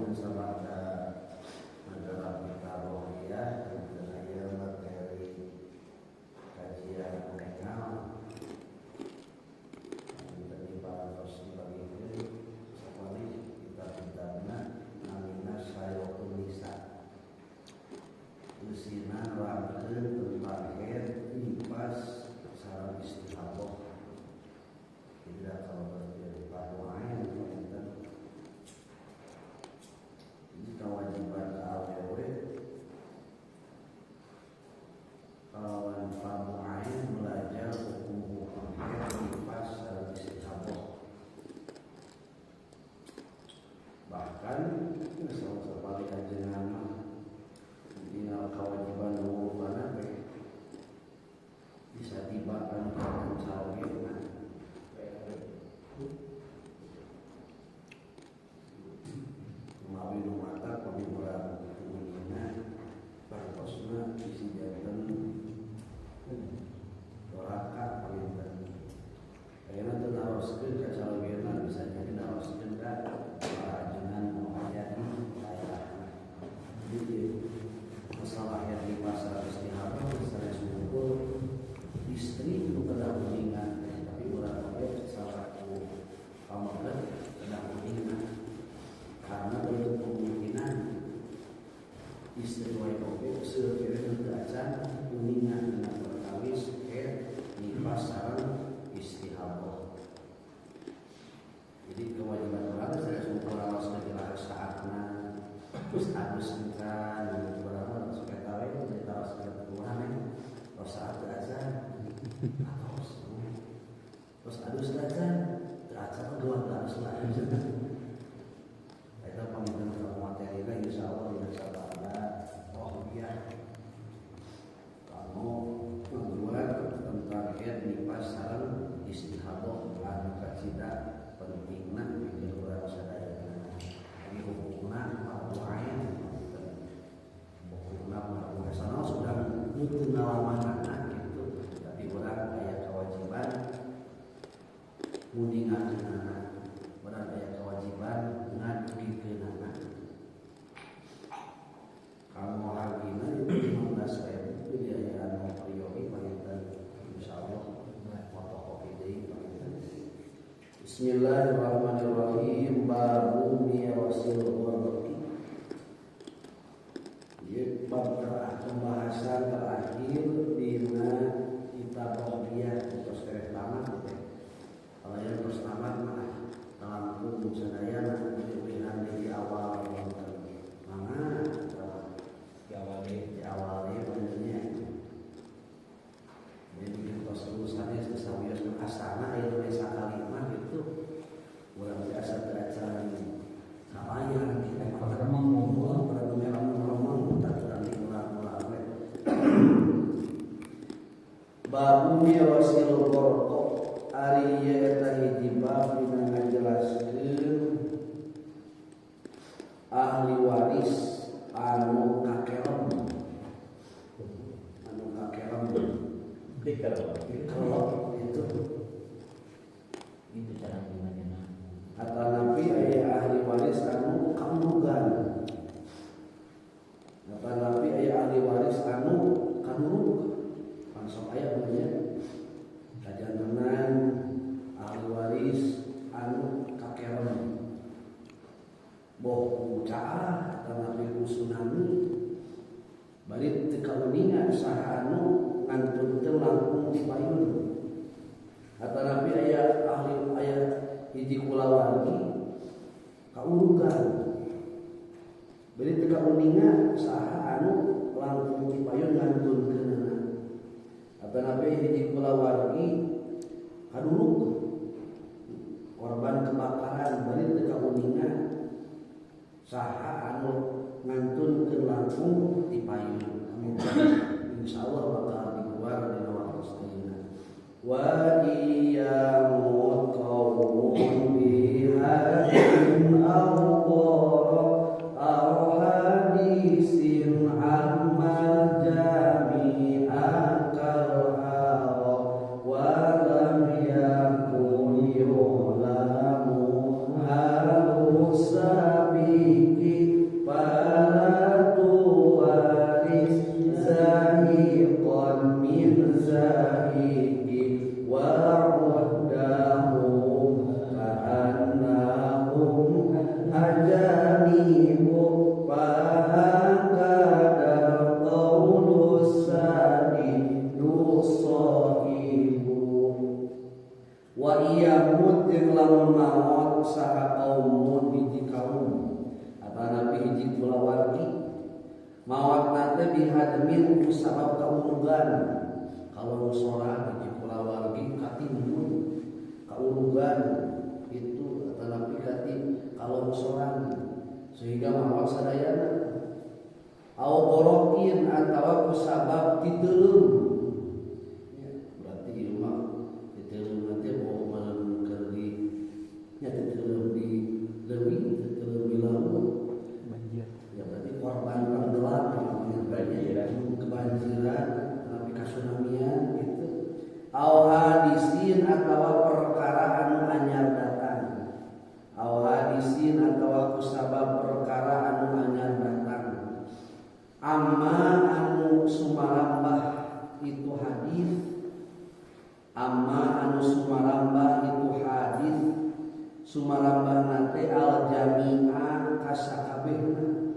Langkung sabada majalah kita rohiyah dan aya materi kajian mengenal tadi parantos dibagikeun sakali kitab-kitabna namina Sayotun Nisa. Eusina nerangkeun tentang haid, nifas, sareng istihadah. Tidak kalau berarti paduain panginten. Ini kewajiban awewe kalawan paduain belajar hukum-hukum haid, nifas, sareng istihadah. Bahkan sapali ajengan mah dina kewajiban wuhana we bisa tiba anu calogena. Mawi nu mata pami urang unina bartosna bisi janten doraka panginten. Ayeuna teu naroskeun ka calogena bisa jadi naroskeun ka para ajengan nu aya di daerahna. Jadi masalah yang di pasar istihadah sanes ngumpul istri nu kedah uningan, tapi urang oge salaku pameget kedah uningan. Karena bentuk kemungkinan istri wae oge seueur teu acan uningan dina perkawis haid, nifas sareng istihadah. Jadi kewajiban urang sanes ngumpul raos ka saatna terus agus encan gitu urang sok eta we ditaros ka Tuhan we saat teu acan atos terus adus acan teu acan dua harus lah. Eta panginten ka materina insyaallah dina sabada rohiyah kanggo membuat tentang haid, nifas sareng istihadah anu kacida pentingna pikeun urang sadayana. Ini hukumna fardu ain, hukumna fardu ain sanaos urang teu ngalamanana gitu, tapi urang aya kewajiban nguningakeunana, urang aya kewajiban ngadugikeunana. Kanggo hargina itu 15.000 biaya anu priyogi panginten insyaallah fotokopi deui panginten. Bismillahirrahmanirrahim. Babu mirasil gharqi. Ieu bab pembahasan terakhir dina kitab Rohiyah tos tereh tamat teh. Kalau yang tos tamat mah langkung sadayana diulihan di awal wonten. Mangga di awal panjenengan. Jadi tos urusannya sawios asana aya nu sakali mah gitu. Urang teh asa teu acan kabayang kita remeng ngumpul urang remeng-remeng tah urang diulang-ulang we. Babu mirasil gharq ari ieu eta hiji bab dina ngajelaskeun ahli waris anu kakerem dikelok itu itu cara gimana? Atau nabi aya ahli waris anu kaulugan, atau nabi aya ahli waris anu kaduruk langsung aya punya kajantenan ahli waris anu kakerem boh ku caah atau nabi ku tsunami bari teu kauningan saha anu ngantunkeun langkung di payun. Atau nabi aya ahli aya hiji kulawargi kaulugan bari teu kauningan saha anu langkung di payun ngantunkeunana. Atau nabi hiji kulawargi kaduruk korban kebakaran bari teu kauningan saha anu ngantunkeun langkung di payun. Insyaallah bakal dikeluar dina waktu ayeuna. Wa iyamut qaumun bihadin aw hadisin amma jami'an kal wa lam yakun yulamu halu sabiki. Wa iyamut jeung lamun maot saha kaumun hiji kaum atanapi hiji kulawargi maot teh bihadmin ku sabab kaurugan kalau soran hiji kulawargi katimbun kaurugan itu atanapi kati kalau soran sehingga maot sadayana au gorokin atawa ku sabab titeuleum. Berarti ieu mah titeuleum teh boh meureun keur di nya titeuleum di leuwi, titeuleum di laut banjir. Ya berarti korban tenggelam, kebanjiran, tapi kasunamian gitu. Au hadisin atawa perkara anu anyar datang. Au hadisin atawa ku sabab perkara anu anyar datang. Amma anu sumarambah itu hadis, amma anu sumarambah itu hadis, sumarambah nate al jami'a kasakabehna.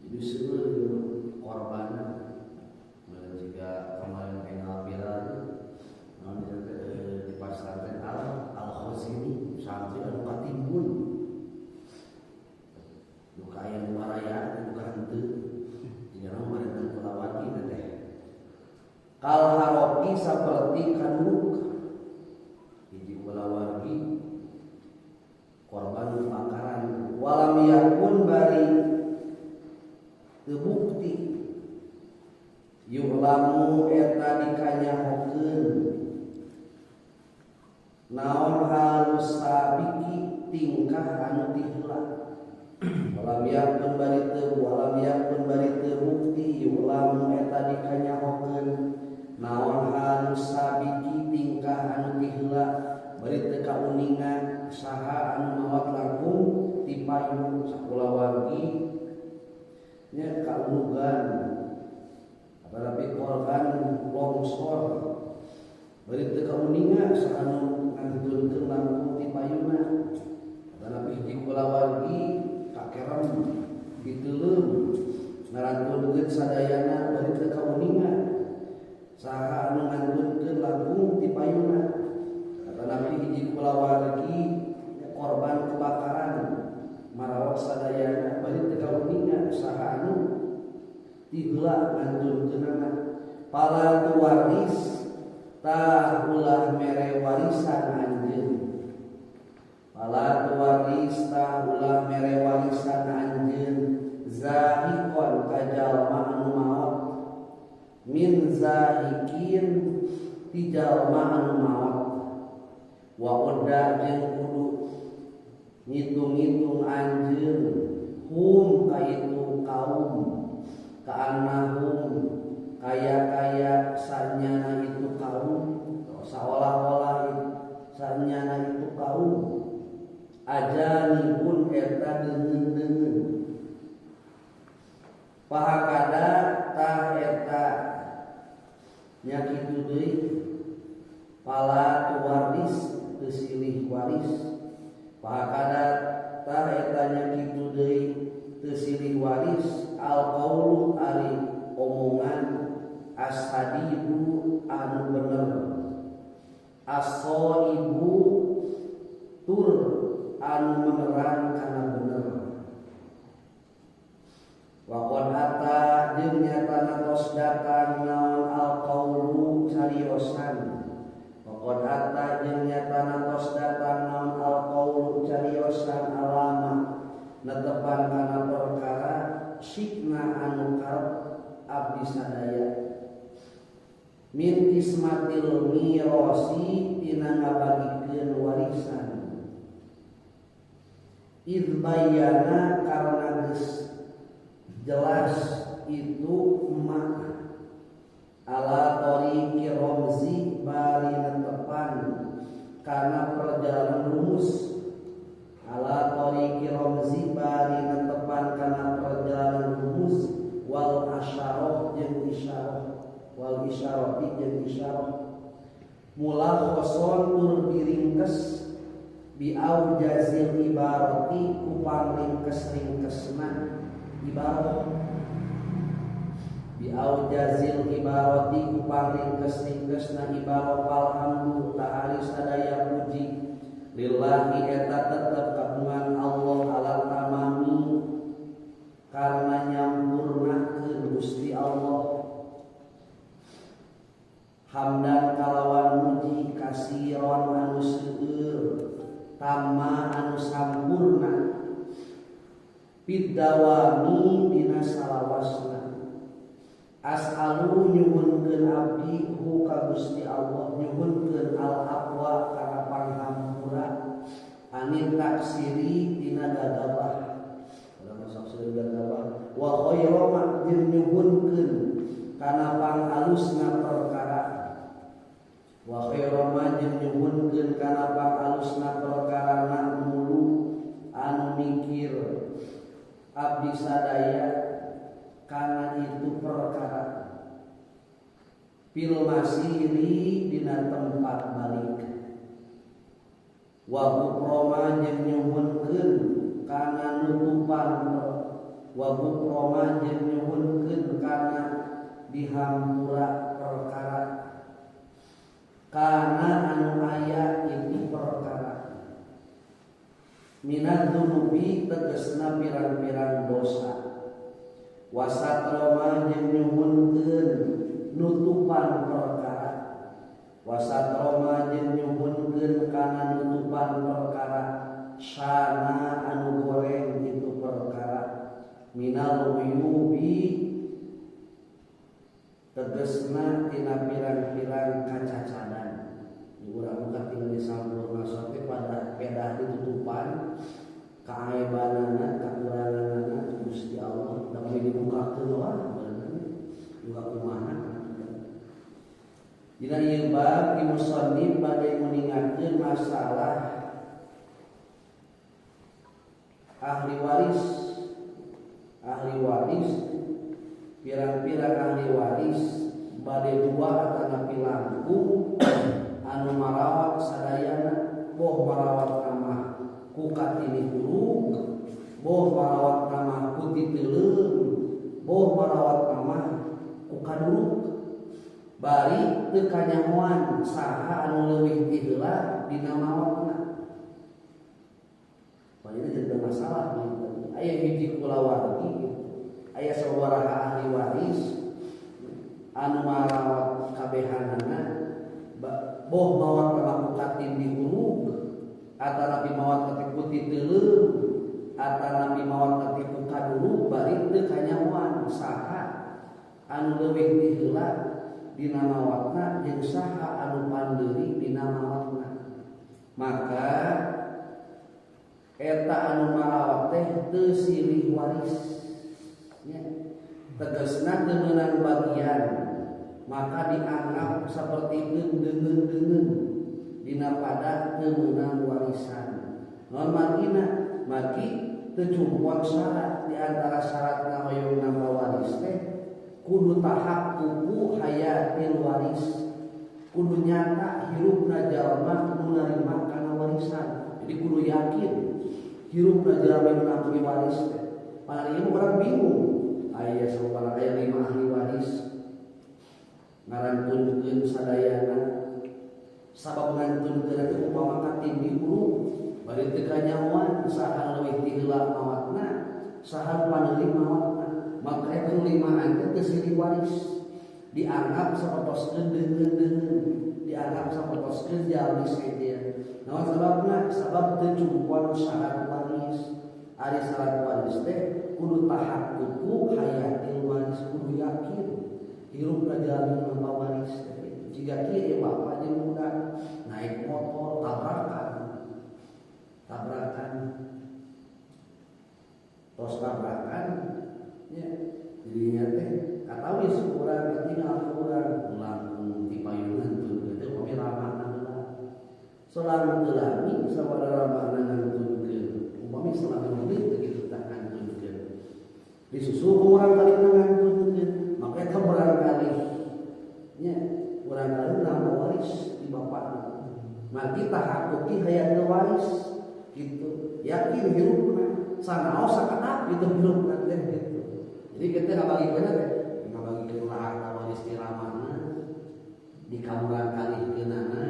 Jadi seueur korban. Jika kemarin kenal viral naon di pasantren al Khozini santri anu katimbun nu aya nu baraya nu henteu jigana marentang kulawati teh kal haroki saperti kanuruk hiji kulawargi korban kebakaran walam yakun bari teu bukti yu'lamu eta dikanyahokeun naon halus sabiki tingkah anu ti heula walam yakun bari teu walam yakun bari teu bukti yu'lamu eta dikanyahokeun naon halus sabiki tingkah anu ti heula bari teu kauninga saha anu maot langkung ti payu sakulawargi nya kaunugan tapi korban longsor bari teu kauninga saha anu ngantunkeun langkung ti payuna tapi hiji kulawargi kakerem diteuleum ngarantunkeun sadayana bari teu kauninga saha anu ngantunkeun langkung ti payuna tapi hiji kulawargi korban kebakaran marawat sadayana bari teu kauninga saha anu ti heula ngantunkeunana pala tu waris tah ulah mere warisan anjeun pala tu waris tah ulah mere warisan anjeun zahiqon ka jalma anu maot min zahiqin ti jalma anu maot wa udda jeung kudu ngitung-ngitung anjeun hum ka itu kaum kaannahum kaya-kaya sanyana itu kaum seolah-olah sanyana itu kaum ajanibun eta deungeun-deungeun pahakada tah eta nya kitu deui pala tu waris teu silih waris pahakada tah eta nya kitu deui teu silih waris al qaulu ari omongan as-sadidu anu bener as-saibu tur anu menerang kana bener wa qad ata jeung nyatana tos datang naon al qaulu cariosan wa qad ata jeung nyatana tos datang naon al qaulu cariosan alama netepan kana perkara sikna anu karep abdi sadaya min kismatil mirosi tina ngabagikeun warisan id bayana karena geus jelas itu mak ala tariqi romzi bari netepan karena perjalanan rumus ala tariqi romzi bari netepan karena perjalanan rumus wal asyarah jeung isyarah wal isyarati jeung isyarah mulakhoson tur diringkes biau jazil ibarati ku pangringkes-ringkesna ibarah biau jazil ibarati ku pangringkes-ringkesna ibarah alhamdu ta'ali sadaya Lillahi eta tetep kagungan Allah ala tamami karena nyampurnakeun Gusti Allah hamdan kalawan muji kasiron anu seueur tama anu sampurna bidawami dina salawasna as'alu nyuhunkeun abdi hu ka Gusti Allah nyuhunkeun al aqwa kana panghampura anit taksiri dina gagabah urang sok seueur gagabah wa khairu ma jeung nyuhunkeun kana pangalusna perkara wa khairu ma jeung nyuhunkeun kana pangalusna perkara mulu anu mikir abdi sadaya karena itu perkara fil masiri dina tempat balik wa bukroma jeung nyuhunkeun kana nutupan wa bukroma jeung nyuhunkeun kana dihampura perkara kana anu aya itu perkara minat dzunubi tegasna pirang-pirang dosa wasatroma jeung nyuhunkeun nutupan perkara wasatroma jeung nyuhunkeun kana nutupan perkara sana anu goreng itu perkara minal uyubi tegasna tina pirang-pirang kacacadan urang muka tinggal sampurna sampai pada pedah ditutupan kaaibanana kakuranganana Gusti Allah da mun dibukakeun wah juga kumaha. Dina ieu bab ki musannif bade nguningakeun masalah ahli waris. Ahli waris pirang-pirang ahli waris bade dua atanapi langkung anu marawat sadayana boh marawat nama ku katini hurug boh marawat nama ku titeuleum boh marawat nama ku kaduruk bari teu kanyahoan saha anu leuwih ti heula dina mawatna. Ini jadi masalah gitu. Aya hiji kulawargi aya sabaraha ahli waris anu marawat kabehanana boh mawat nama ku katindi hurug atanapi mawat ku titeuleum atanapi mawat ku kaduruk bari teu kanyahoan saha anu leuwih ti heula dina mawatna jeung saha anu pandeuri dina mawatna. Maka eta anu marawat teh teu silih waris nya tegasna teu meunang bagian maka dianggap seperti deungeun-deungeun dina pada teu meunang warisan. Non margina maki teu cumpon syarat di antara syaratna hoyong nambah waris teh kudu tahaqququ hayatil waris kudu nyata hirupna jalma nu narima kana warisan. Jadi kudu yakin hirupna jalma nu nampi waris teh. Padahal ieu urang bingung aya sabaraha aya 5 ahli waris ngarantunkeun sadayana sabab ngantunkeun teh upama katindi huruf bari teu kanyahoan saha leuwih ti heula mawatna saha paneuli mawatna maka eta limaan teh teu silih waris dianggap sapertoskeun deungeun-deungeun dianggap sapertoskeun jalmi sejen. Naon sababna? Sabab teu cumpon syarat waris. Ari syarat waris teh kudu tahaqququ hayatil waris kudu yakin hirupna jalmi nampa waris teh. Jiga kieu ieu bapak jeung budak naik motor tabrakan. Tabrakan. Tos tabrakan nya jadinya teh katawis urang ketinggal urang langkung ti payungan teu teh upami ramana heula. Solang teu lami sabada ramana ngantunkeun. Upami selama ini teu kitu tah ngantunkeun. Disusul ku urang kali ngantunkeun, maka eta barangkali nya urang kali nambah waris di bapakna. Maka tahaqquqi hayatul waris gitu. Yakin hirupna sanaos sakedap gitu hirupna teh gitu. Jadi kita ngabagikeun teh ngabagikeun harta waris di ramana di kamuran kalihkeunana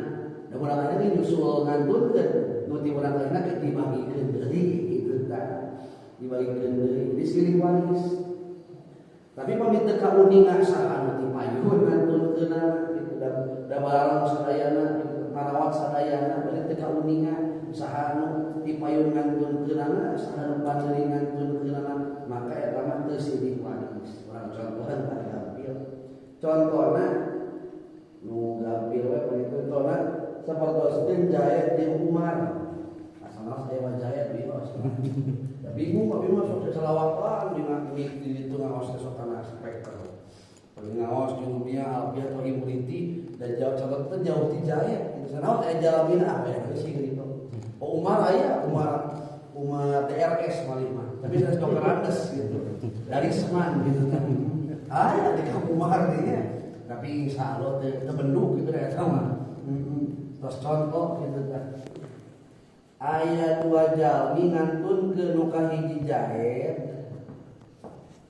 da urang teh nyusul ngantunkeun Nu ti urang lainna ge dibagikeun deui kitu tah. Dibagikeun deui di silih waris. Tapi pami teu kauninga saha nu ti payun ngantunkeunana kitu da barang sadayana kitu marawat sadayana bari teu kauninga saha nu ti payun ngantunkeunana saha nu pandeuri ngantunkeunana maka eta mah teu silih waris. Urang contohan tah gampil. Contona nu gampil we begitu contohna sapertoskeun Zaid jeung Umar. Asalna saya mah Zaid bios. Da bingung abi mah sok selawakan dina di ditu ngaos teh sok kana speaker. Bagi ngaos di dunia alfiah atau imriti dan jauh contoh teh jauh ti Zaid. Itu sanaos aya jalamina apa ya sih gitu. Oh Umar aya Umar DRS malih mah. Tapi sanes dokter Andes gitu. Dari Seman gitu kan. Aya di kampung Umar teh nya. Tapi insyaallah teu benduk gitu da eta mah. Terus contoh gitu kan. Aya dua jalmi ngantunkeun nu kahiji Zaid,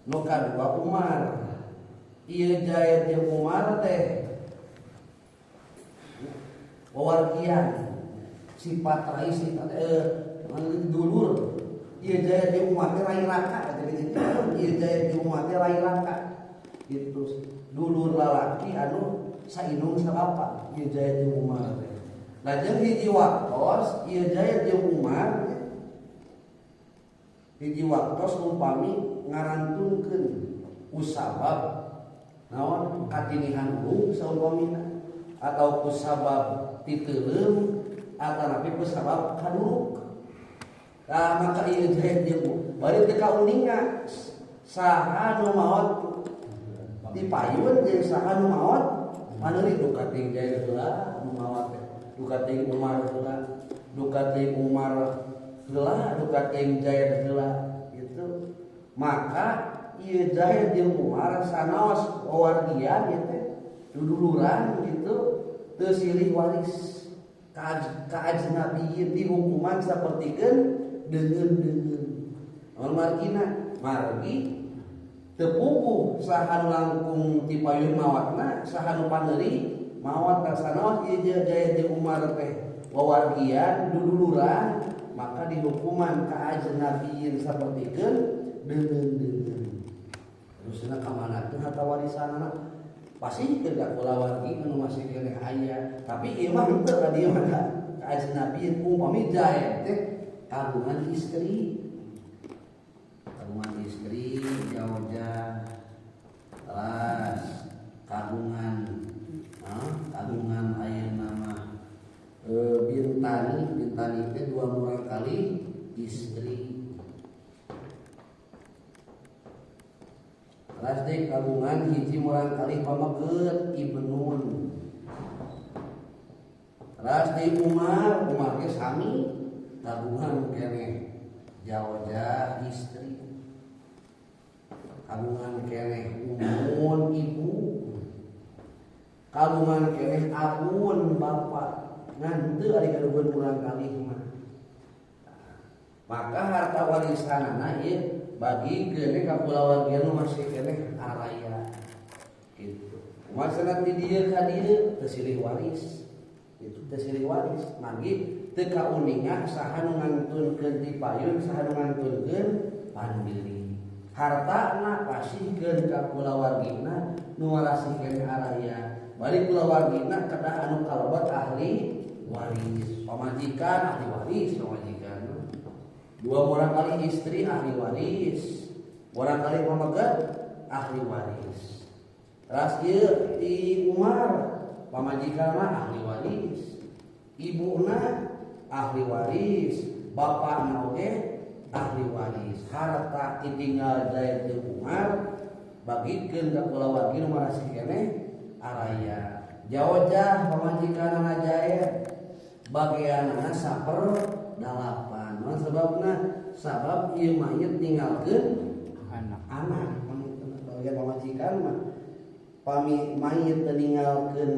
nu kadua Umar. Ieu Zaid jeung Umar teh wawargian sifat rai sifat dulur. Ieu Zaid jeung Umar teh rai raka gitu. Ieu Zaid jeung Umar teh rai raka. Gitu. Dulur lalaki anu sainung sabapa ieu Zaid jeung Umar teh. Lajeng hiji waktos ieu Zaid jeung Umar hiji waktos umpami ngarantunkeun usabab naon katinihan urung saumpamina atau kusabab titeuleum atanapi kusabab kaduruk. Nah maka ieu Zaid jeung bari teu kauninga saha nu maot di payun jeung saha nu maot paneuri duka ting Zaid heula nu maot teh duka ting Umar heula duka ting Umar heula duka ting Zaid heula gitu. Maka ieu Zaid jeung Umar sanaos wawargian ieu teh duduluran gitu teu silih waris ka ajnabiyin dihukuman sapertikeun deungeun-deungeun. Naon margina? Margi teu puguh saha nu langkung ti payun mawatna saha nu paneuri mawat sanaos ieu Zaid jeung Umar teh wawargian duduluran maka dihukuman ka ajnabiyin sapertikeun deungeun-deungeun. Terusna ka mana teh harta warisanana pasti teu ka kulawargi anu masih keneh aya tapi ieu mah henteu ka dieu mah ka ajnabiyin umpami Zaid teh kagungan istri jaujah teras kagungan kagungan ayeuna mah bintani teh dua murang kali istri teras deui kagungan hiji murang kali pameget ibnun teras deui Umar ge sami kagungan keneh jaujah istri kagungan keneh umun ibu kagungan keneh abun bapak ngan teu ari kagungan murang kali mah. Maka harta warisanana ieu bagikeun ka kulawargi anu masih keneh araya gitu. Kumaha ti dieu ka dieu teu silih waris itu teu silih waris manggi teu kauninga saha nu ngantunkeun ti payun saha nu ngantunkeun pandiri. Hartana pasihkeun ka kulawargina nu warasihkeun araya. Bari kulawargina kedah anu kalebet ahli waris. Pamajikan ahli waris pamajikan. Dua orang kali istri ahli waris. Orang kali pameget ahli waris. Teras ieu ti Umar pamajikan mah ahli waris. Ibuna ahli waris, bapakna oge ahli waris. Harta ditinggal Zaid jeung Umar bagikeun ka kulawargi nu marasih keneh araya. Jaujah pamajikanana Zaid bagianana 1/8. Naon sababna? Sabab ieu mayit ninggalkeun anak. Bagian pamajikan mah pami mayit teu ninggalkeun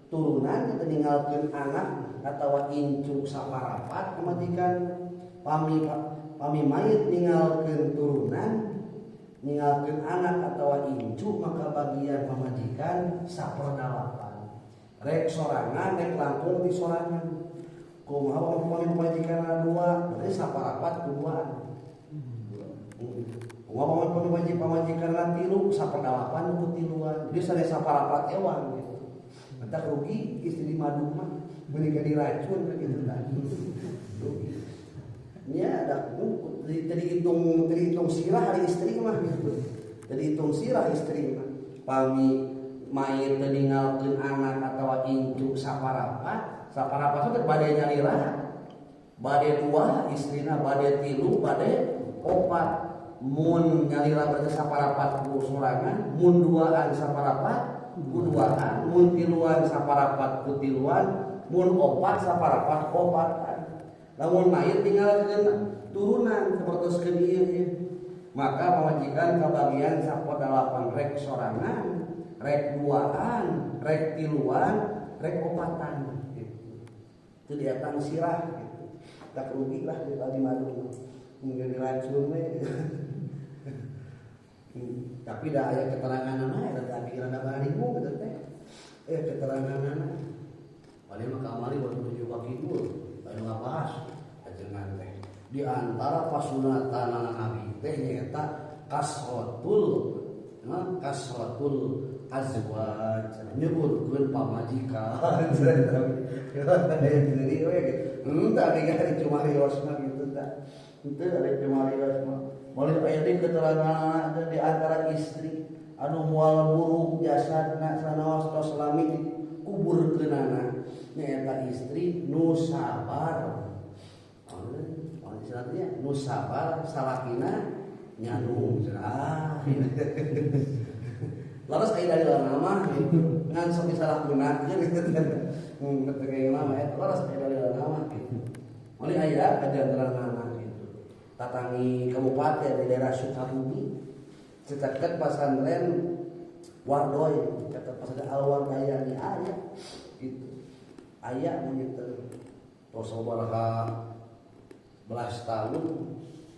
turunan, teu ninggalkeun anak atawa incu saparapat pamajikan. Pami mayit ninggalkeun turunan, ninggalkeun anak atawa incu maka bagian pamajikan 1/8. Rek sorangan rek langkung ti sorangan. Kumaha pami pamajikanna dua berarti saparapat ku duaan. Kumaha pami pamajikanna tilu saperdalapan ku tiluan. Jadi sanes saparapat ewang gitu. Entak rugi istri madu mah beli ke diracun gitu tadi. Rugi. Nya ada tadi hitung sirah hari istri mah gitu. Tadi hitung sirah istri mah. Pami mayit teu ninggalkeun anak atawa incu saparapat, saparapat teh bade nyalira. Bade dua istrina, bade tilu, bade opat. Mun nyalira berarti saparapat ku sorangan, mun duaan saparapat ku duaan, mun tiluan saparapat ku tiluan, mun opat saparapat opatan. Lamun mayit tinggalkeun turunan sapertoskeun ieu ieu. Maka pamajikan kabagian sapodalapan rek sorangan, rek duaan, rek tiluan, rek opatan gitu. Itu dietang sirah gitu. Tak rugi lah di madu. Mungkin diracun we. Tapi dah aya keteranganna eta teh pikiran da barimu gitu teh. Keteranganna. Paling mah kamari baru menuju ka kidul, anu ngabahas ajengan teh. Di antara pasunatan Nabi teh nyaeta kasratul kasratul azwaj nyebutkeun pamajikan jadi we gitu. Henteu ari cuma rios mah gitu tah. Henteu ari cuma rios mah. Moal aya deui keterangan di antara istri anu moal buruk jasadna sanaos tos lami dikuburkeunana nyaeta istri nu sabar. Istilahnya nu sabar salakina nyandung ah. Laras aya dalilna mah gitu. Ngan sok disalahgunakeun gitu. Teu mah eta laras aya dalilna mah gitu. Mun aya kajanteranana gitu. Tatangi kabupaten di daerah Sukabumi caket pasantren Wardoy, caket pasantren Al Wardayani aya gitu. Aya mun teu tos sabaraha belas tahun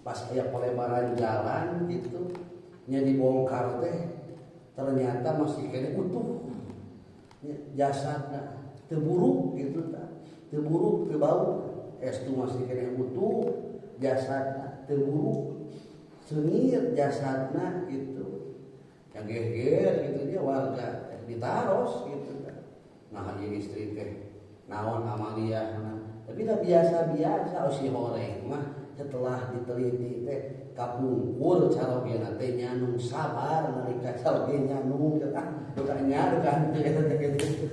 pas aya pelebaran jalan gitu nya dibongkar teh ternyata masih kene utuh jasadna teu buruk gitu tah teu buruk teu bau estu masih kene utuh jasadna teu buruk seungit jasadna gitu yang geger gitu dia warga ditaros gitu tah. Nah ieu istri teh naon amaliyahna tapi dah biasa-biasa si horeng mah setelah diteliti teh kapungkur carogena teh nyanung sabar nalika caroge nyanung teh duka nya duka henteu eta teh kitu.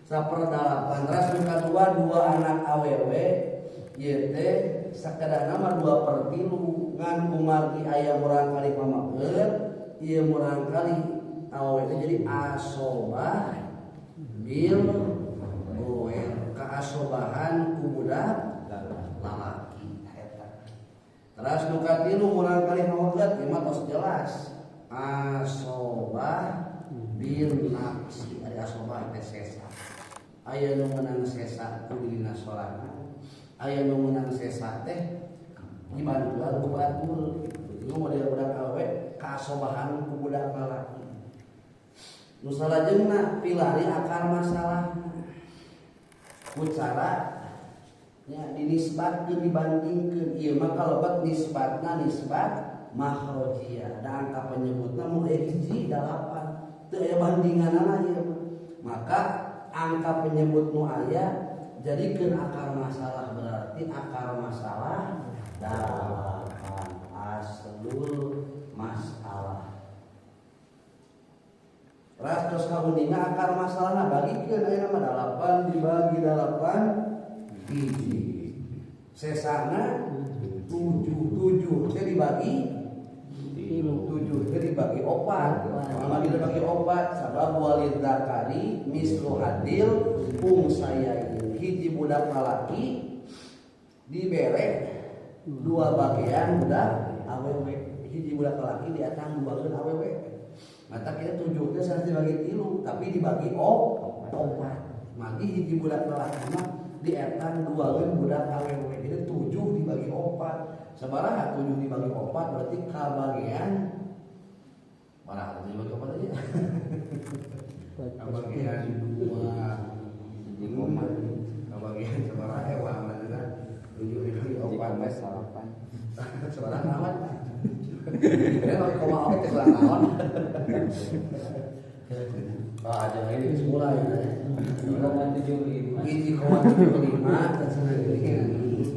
Saperdalapan ras nu kadua dua anak awewe ieu teh sakedahna mah 2/3 ngan kumargi aya murangkali pamakeun ieu murangkali awewe teh jadi asobah bil goer kaasobahan ku budak lalaki eta. Teras nu katilu murangkali mawagat ieu mah tos jelas. Asobah bil nafsi ari asobah teh sesa. Aya nu meunang sesa ku dirina sorangan, aya nu meunang sesa teh dibantuan ku batur gitu. Ieu model budak awewe kaasobahan ku budak lalaki. Nu salajengna pilari akar masalah. Ku cara nya dinisbatkeun dibandingkeun ieu mah kalebet nisbatna nisbat makhrajiyah da angka penyebutna mun aya hiji dalapan teu aya bandinganana ieu mah. Maka angka penyebut nu aya jadikeun akar masalah berarti akar masalah dalapan aslul masalah. Ras kaunina akar masalahna bagikeun aya mah 8 dibagi 8 hiji. Sesana 7 7 teh dibagi 7 teh dibagi 4. Mah dibagi 4 sabab walid zakari mislu hadil unsayain. Hiji budak lalaki dibere dua bagian budak awewe. Hiji budak lalaki diatang dua bagian awewe. Mata kita 7 teh sanes dibagi 3 tapi dibagi 4. Magi hiji budak lalaki mah dietang dua budak awewe. Jadi 7 dibagi 4. Sabaraha 7 dibagi 4 berarti kabagian baraha 7 dibagi 4 aja. Kabagian 2 koma kabagian sabaraha Salapan. Sabaraha naon? Ini mah koma oge teh kurang naon. Oh, aja ini geus mulai ya. 1,75. 1,75 tah cenah geuningan.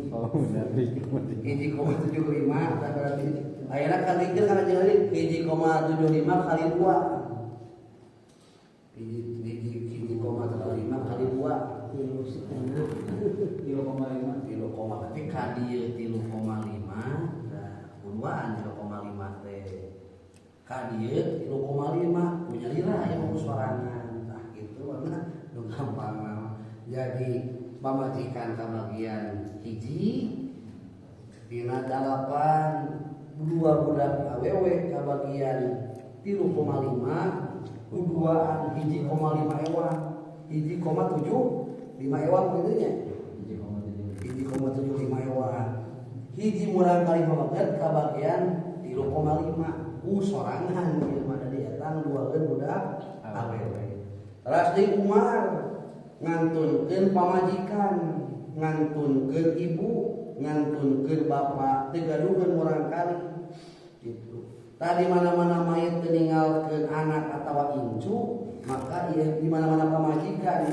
Oh, benar. 1,75 tah berarti ayeuna kalikeun kana jeung 1,75 kali 2. 1,75 kali 2. Tilu setengah. 3,5. 3, berarti ka dieu 3,5. Nah, kuduaan 3,5 teh. Ka dieu 3,5 punya lira aya mah sorangan. Tah kitu mah nu gampang mah. Jadi pamajikan kabagian hiji dina 8 dua budak awewe kabagian 3,5 kuduaan 1,5 ewang 1,75 ewang kitu nya 1,75 ewang hiji murang kali pameget kabagian 3,5 ku sorangan ieu mah da dietang duakeun budak awewe. Teras deui Umar ngantunkeun pamajikan, ngantunkeun ibu, ngantunkeun bapak, teu gaduheun murang kali gitu. Tadi mana-mana mayit teu ninggalkeun anak atawa incu, maka ieu di mana-mana pamajikan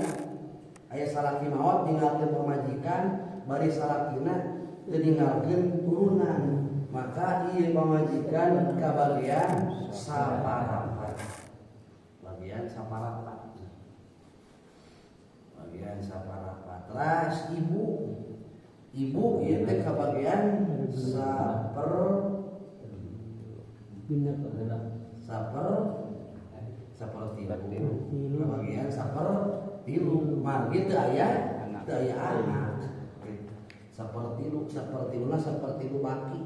aya salaki maot ninggalkeun pamajikan, bari salakina teu ninggalkeun turunan, maka ieu pamajikan kabagian saparapat. Bagian saparapat. Bagian saparapat. Teras ibu. Ibu ieu teh kabagian saper saper sapertilu. Kabagian sapertilu. Margi teu aya anak. Sapertilu, sapertiluna sapertilu baki.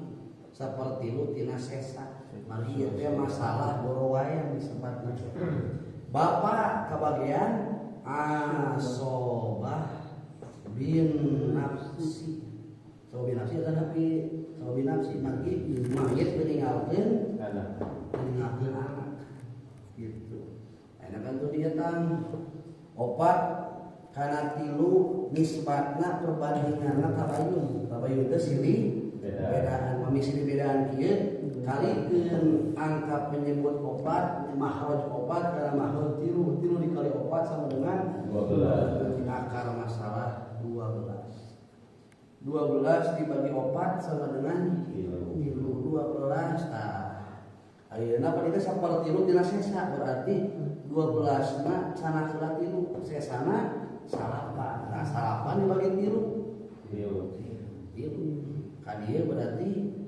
Sapertilu tina sesa. Margi ieu teh masalah borowayan disebutna. Bapak kabagian asobah bin nafsi. Asobah bin nafsi eta napi asobah bin nafsi margi mayit meninggalkeun anak, meninggalkeun anak gitu. Ayeuna kan tuh dietang opat kana tilu nisbatna perbandinganna tabayun. Tabayun teh silih bedaan, pami silih bedaan kieu kalikeun angka penyebut opat makhraj opat kana makhraj tilu, tilu dikali opat sama dengan 12. Akar masalah 12. 12 dibagi opat sama dengan tilu. 12. Tah ayeuna pada sapertilu tina sesa berarti 12 na canah heula tilu, sesana salapan. Nah, salapan dibagi tilu. Tilu. Ka dieu berarti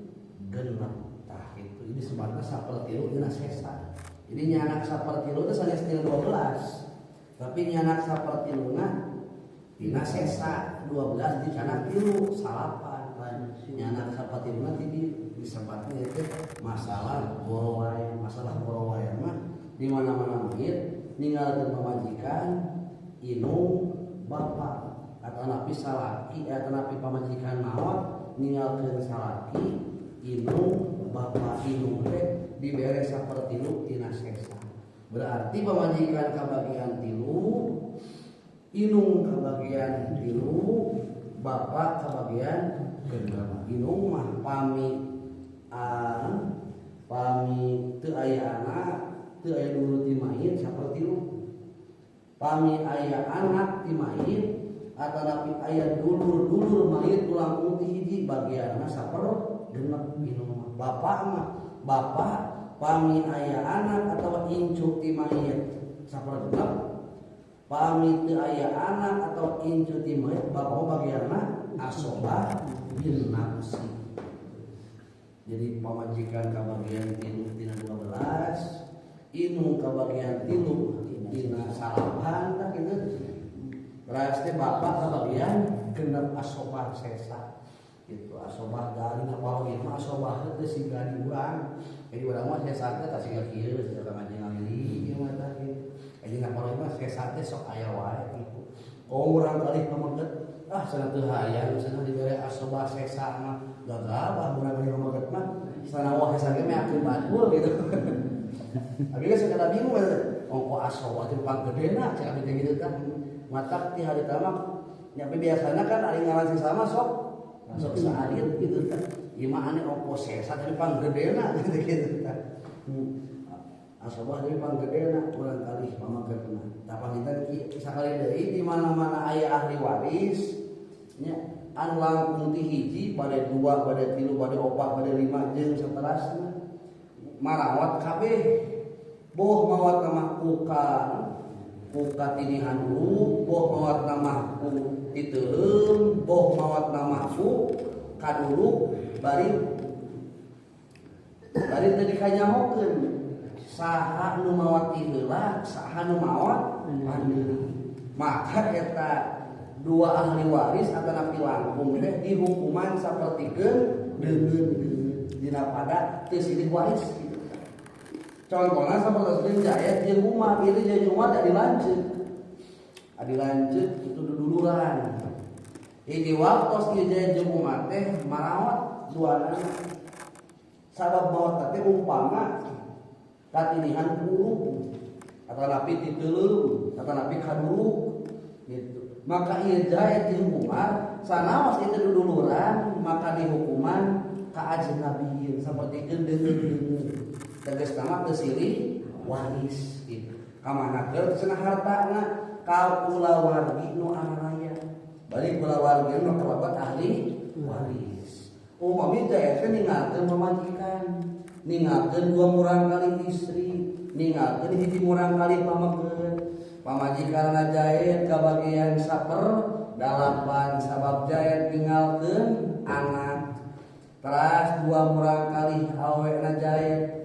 genep. Tah kitu. Ini sebenarnya sapertilu tina sesa. Jadi nyanak sapertilu teh sanes tina 12. Tapi nyanak sapertiluna tina sesa 12 dicanak tilu salapan. Nyanak sapertiluna ti disebutnya itu masalah borowayan. Masalah borowayan mah di mana-mana mayit ninggalkeun pamajikan inung bapak atau napi salaki atau napi pamajikan maot ninggalkeun salaki inung bapak inung teh dibere sapertilu tina sesa. Berarti pamajikan kabagian tilu, inung kabagian tilu, bapak kabagian genep. Inung mah pami pami teu aya anak, teu aya dulur ti mayit sapertilu. Pami aya anak ti mayit atanapi aya dulur-dulur mayit tulang ti hiji bagianna sapergenep inung mah. Bapak mah bapak pami aya anak atau incu ti mayit sapergenep, pami teu aya anak atau incu ti mayit bapak bagianna asobah bin nafsi. Jadi pamajikan kabagian tilu tina 12, inung kabagian tilu tina salapan tah kitu. Teras teh bapak kabagian genep asobah sesa. Gitu asobah dari napalo ieu mah asobah teh siga di urang. Jadi urang mah sesa teh tah siga kieu sesa ka ngajeng ieu mah tah kieu. Jadi napalo ieu mah sesa teh sok aya wae kitu. Oh urang kalih pameget ah cenah teu hayang cenah dibere asobah sesa mah gagabah urang kalih pameget mah sana wah sesa ge meakeun batur gitu. Abi geus kada bingung eta ongko asobah teh panggedena cek abi teh kitu tah. Matak ti harita mah nya biasana kan ari ngaran sesa mah sok Sok saalit gitu tah. Ieu mah aneh ongko sesa tapi panggedena gitu tah. Asobah deui panggedena urang kali pamagetna. Tah panginten sakali deui di mana-mana aya ahli waris nya anu langkung ti hiji bade dua, bade tilu, bade opat, bade lima jeung saterasna marawat kabeh. Boh mawat mah kuka tinihan dulu, boh mawat mah ku titeuleum, boh mawat mah ku kaduluk bari bari teu dikanyahokeun. Saha nu mawat ti heula, saha nu mawat pandeuri. Maka eta dua ahli waris atanapi langkung teh dihukuman sapertikeun deungeun-deungeun dina pada teu silih waris gitu. Contohna sapertoskeun Zaid jeung Umar, ieu Zaid jeung Umar adi lanceuk. Adi lanceuk itu duduluran. Hiji waktos ieu Zaid jeung Umar teh marawat duanana. Sabab maot teh umpama katinihan kulub atanapi titeuleum, atanapi kaduluk gitu. Maka ieu Zaid jeung Umar sanaos ieu duduluran maka dihukuman ka ajnabiyin sapertikeun deungeun-deungeun. Tegas nama teu silih waris gitu. Kamana keur cenah hartana ka kulawargi nu araya. Bari kulawargi nu kalabat ahli waris. Upami teh ninggalkeun pamajikan, ninggalkeun dua murang kali istri, ninggalkeun hiji murang kali pameget. Pamajikanna Zaid kabagian 1/8 sabab Zaid ninggalkeun anak. Teras dua murang kali awena Zaid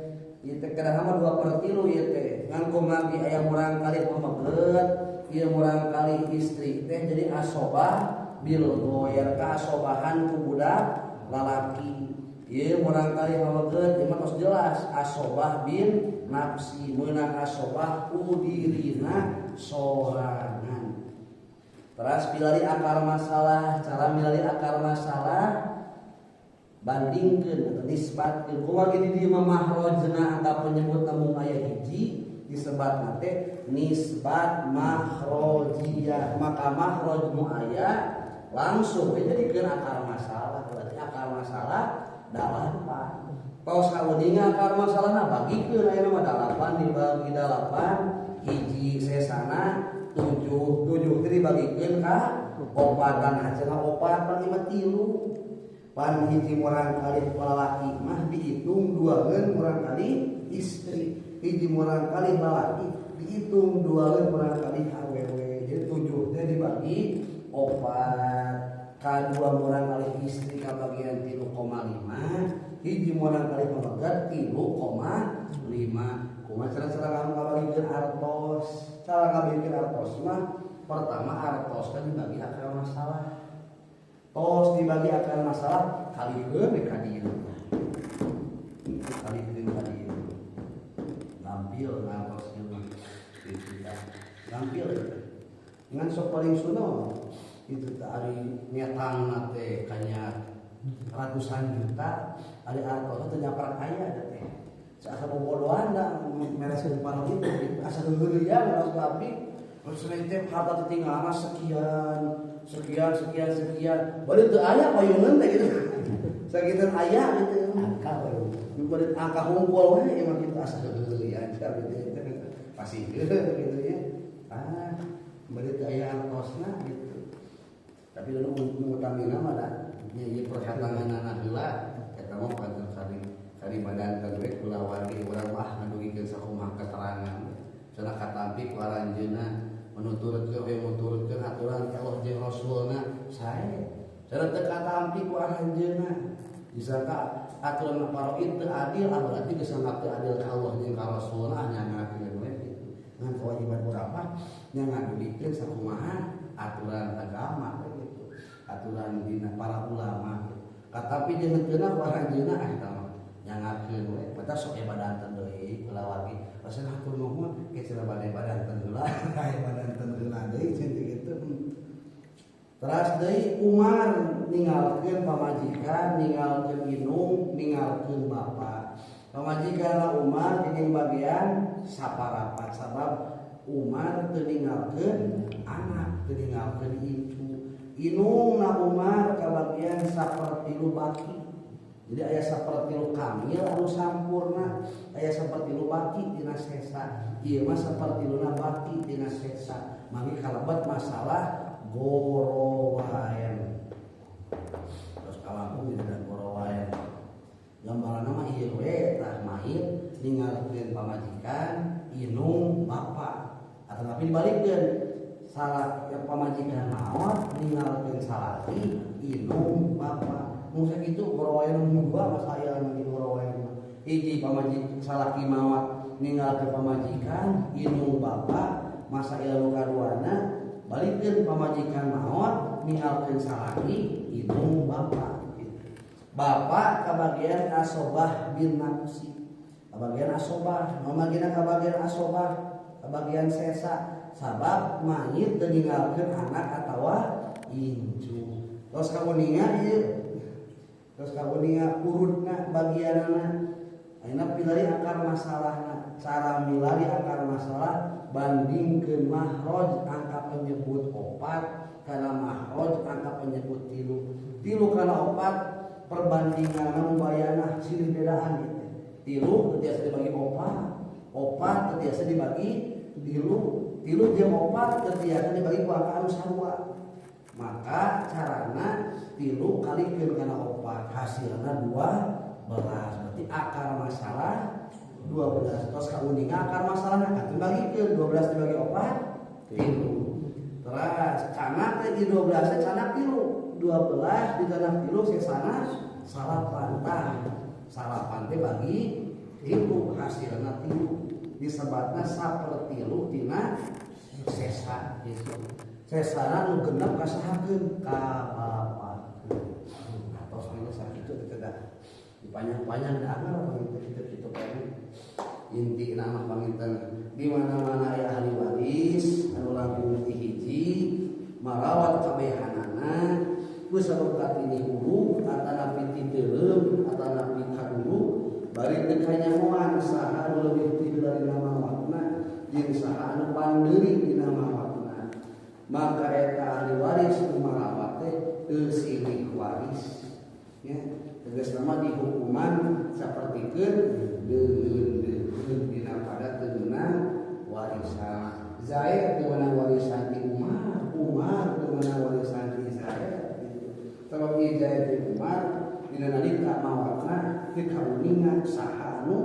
ieu teh kedah mah 2/3 ieu teh. Ngan kumaha aya murang kali pameget, ieu murang kali istri teh jadi asobah bil ghoyar ka asobahan ku budak lalaki. Ieu murang kali pameget ieu mah tos jelas asobah bin nafsi meunang asobah ku dirina sorangan. Teras milari akar masalah, cara milari akar masalah bandingkeun atau nisbatkeun kumaha ge di dieu mah mahrojna angka penyebut mung aya hiji disebatna teh nisbat mahrojiyah. Maka mahroj nu aya langsung we jadikeun akar masalah, berarti akar masalah 8. Tos kauninga akar masalahna bagikeun ayeuna mah 8 dibagi 8 hiji sesana 7 7 teh dibagikeun ka opatan hasilna opat pan 5 tilu. Pan hiji murang kali lalaki mah dihitung duaeun murang kali istri, hiji murang kali lalaki dihitung duaeun murang kali awewe. Jadi 7 teh dibagi opat ka dua murang kali istri ka bagian 3,5, hiji murang kali pamegat 3,5. Kumaha cara-cara ngabagikeun artos? Cara ngabagikeun artos mah pertama artos kan dibagi akar masalah. Tos dibagi akar masalah kalikeun we ka dieu. Kalikeun ka dieu. Gampil ngartos ieu mah. Gitu tah. Gampil. Ngan sok paling suno itu teh ari nyetangna teh kanya ratusan juta, ari artosna teh nyaprak aya teh. Asa bobodohan da mereskeun parang itu gitu. Asa heureuyang ras abdi. Terus teh harta tinggalna sekian sekian sekian sekian bari teu aya payungeun teh gitu. Sakitu aya gitu angka we. Bari angka hungkul we ieu mah kitu asa heureuyang gitu. Pasti gitu ya. Ah, bari teu aya artosna gitu. Tapi nu utamina mah da nya ieu perhatanganana heula eta mah panten kari badan teh we kulawargi urang mah ngadugikeun sakumaha keterangan. Cenah katampi ku aranjeunna menuturkeun we muturkeun aturan Allah jeung Rasulna sae. Cenah teu katampi ku aranjeunna. Disangka aturan faraid teu adil, ah berarti geus anggap teu adil ka Allah jeung ka Rasulna nyangakeun we kitu. Ngan kewajiban urang mah nya ngadugikeun sakumaha aturan agama we kitu. Aturan dina para ulama kitu. Katampi jeung heuteuna ku aranjeunna ah eta mah nyangakeun we. Mata sok badan deui kulawargi. Pasal hatur nuhun ke cenah bade badan heula, aya badan heula deui cenah kitu. Teras deui Umar ninggalkeun pamajikan, ninggalkeun indung, ninggalkeun bapa. Pamajikanna Umar dingin bagian saparapat sabab Umar teu ninggalkeun anak, teu ninggalkeun incu. Indungna Umar kabagian 1 sapertilu baki. Jadi aya sapertilu kamil anu sampurna, aya sapertilu baki tina sesa. Ieu mah sapertiluna baki tina sesa. Mangga kalebet masalah gorowaen. Terus kalangkung dina gorowaen. Gambaranna mah ieu we tah mayit ninggalkeun pamajikan inung bapak. Atau tapi dibalikeun salah ya pamajikan maot ninggalkeun salaki inung bapak. Mun sakitu gorowaen nu dua masalah nu gorowaen mah. Hiji pamajikan salaki maot ninggalkeun pamajikan inung bapak, masa ilmu kaduana balikeun pamajikan maot ninggalkeun salaki inung bapak. Bapak kabagian asobah bin nafsi. Kabagian asobah, mamagina kabagian asobah, kabagian sesa. Sabab mayit teu ninggalkeun anak atawa incu. Terus kauninga ieu. Terus kauninga urutna bagianana. Ayeuna pilari akar masalahna. Cara milari akar masalah bandingkeun mahroj angka penyebut 4 kana mahroj angka penyebut 3. 3 kana 4 perbandingan mubayanah silih bedaan gitu. 3 teu tiasa dibagi 4, 4 teu tiasa dibagi 3, 3 jeung 4 teu tiasa dibagi ku angka anu sarua. Maka carana 3 kalikeun kana 4 hasilna 12. Berarti akar masalah 12. Terus kauninga akar masalahna katuh bagikeun 12 dibagi 4 3. Terus canak teh di 12 teh canak 3. 12 di tanah 3 sesana 9 tah. 9 teh bagi 3 hasilna 3. Disebatna 1/3 tina sesa gitu. Sesana nu genep kasahakeun ka bapakeun. Atos we sakitu teh dah. Dipanjang-panjang da anger panginten kitu-kitu kene. Intina mah panginten di mana-mana aya ahli waris anu langkung ti hiji marawat kabehanana ku sabab katini hulu atanapi ti teuleum atanapi kadulu bari teu kanyahoan saha anu leuwih ti heula dina mawatna jeung saha anu pandeuri dina mawatna maka eta ahli waris nu marawat teh teu silih waris ya tegas nama dihukuman sapertikeun deungeun dina pada teu meunang warisan. Zaid teu meunang warisan ti Umar, Umar teu meunang warisan ti Zaid. Sabab ieu Zaid ti Umar dina nalika mawatna teu kauninga saha anu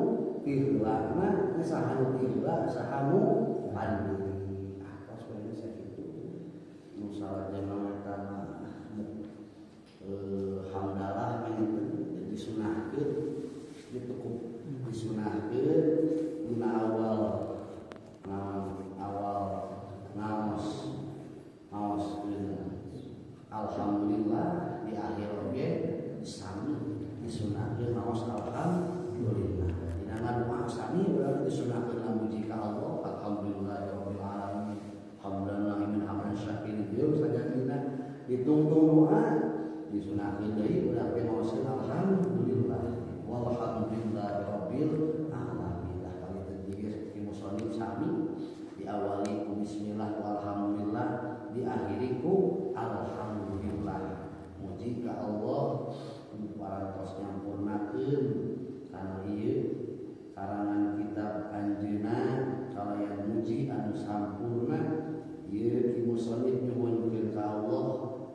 ti heulana, saha anu ti heula, saha anu pandeuri. Atos we sakitu. Nu salajengna eta hamdalah panginten disunahkeun ditukup disunahkeun dina awal awal ngaos ngaoskeun alhamdulillah di akhir oge sami disunahkeun ngaos alhamdulillah dina ngadoa sami urang disunahkeun ngamuji ka Allah alhamdulillahirabbil alamin hamdan min hamdan syakirin ieu sajadina ditungtung doa disunahkeun deui urang teh ngaoskeun alhamdulillah walhamdulillahirabbil alamin. Panginten ieu ki musannif sami diawali ku bismillah walhamdulillah diakhiri ku alhamdulillah. Muji ka Allah parantos nyampurnakeun kana ieu karangan kitab anjeunna kalayan muji anu sampurna ieu ki musannif nyuhunkeun ka Allah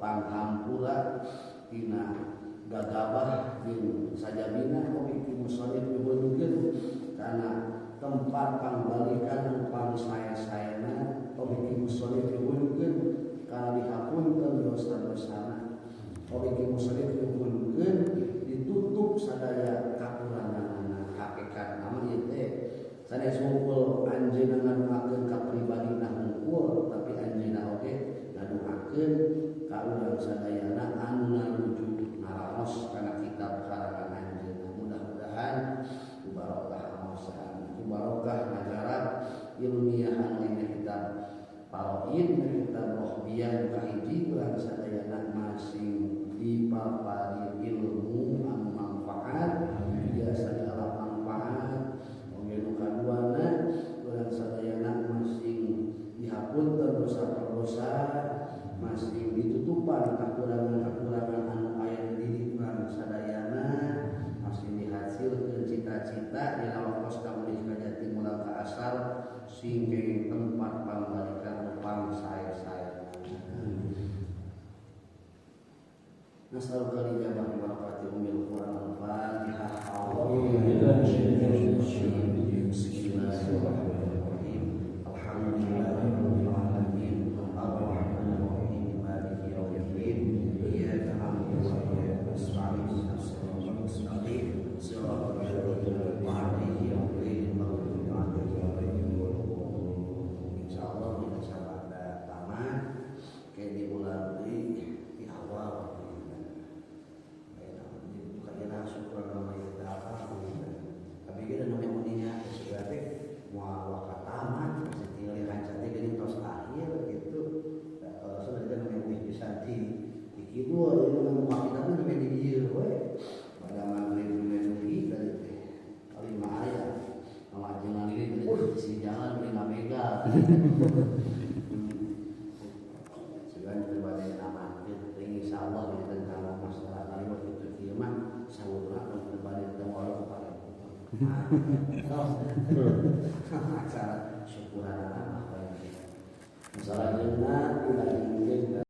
panghampura tina gagabah jeung sajabina oge ki musannif nyuhunkeun kana tempat pangbalikan nu pangsaya-sayana oge ki musannif nyuhunkeun kana dihapunten dosa-dosana oge ki musannif nyuhunkeun ditutup sadaya kakuranganana. Hakikat nama ieu teh sanes hungkul anjeunna ngadoakeun ka pribadina hungkul tapi anjeunna oge ngadoakeun ka urang sadayana anu narujuk naraos kana kitab karangan anjeunna. Mudah-mudahan ku barokah aosan, ku barokah ngajarab ilmiah anu dina kitab Faraid, dina kitab Rohbiyah nu kahiji urang sadayana masing dipapari ilmu anu manfaat, biasa dialap manfaat. Oge nu kaduana urang sadayana masing dihapunten dosa-dosa, masing ditutupan kakurangan-kakurangan anu aya di diri urang sadayana masih dihasilkeun cita-cita dina waktos kaulih ka jati mula ka asal sing kenging tempat pambalikan upang sae-sae. Nasaluka lijabah barakati umil Quran al-Fatihah. Bismillahirrahmanirrahim. Alhamdulillahirabbil alamin. Arrahmanirrahim. Maliki yaumiddin. Iyyaka na'budu wa iyyaka nasta'in. Ihdinas mustaqim. Shiratal ladzina an'amta 'alaihim ghairil maghdubi 'alaihim waladdallin. Insyaallah dina sabada tamat ke diulang deui di awal. Syukur nama kita apa tapi kita namanya uninya sebagai mau wakataman setinggal rancangnya jadi tos akhir gitu. Kalau sudah kita namanya unih bisa di kidul jadi nama kita tuh namanya di dieu we pada maghrib namanya tadi teh paling bahaya nama jalan ini di jalan beli ngamega sebenarnya berbeda aman insyaallah kita tentang masalah kalimat itu kieu mah saurna berbalik teu Allah kepada acara syukuran apa yang masalah jenna tidak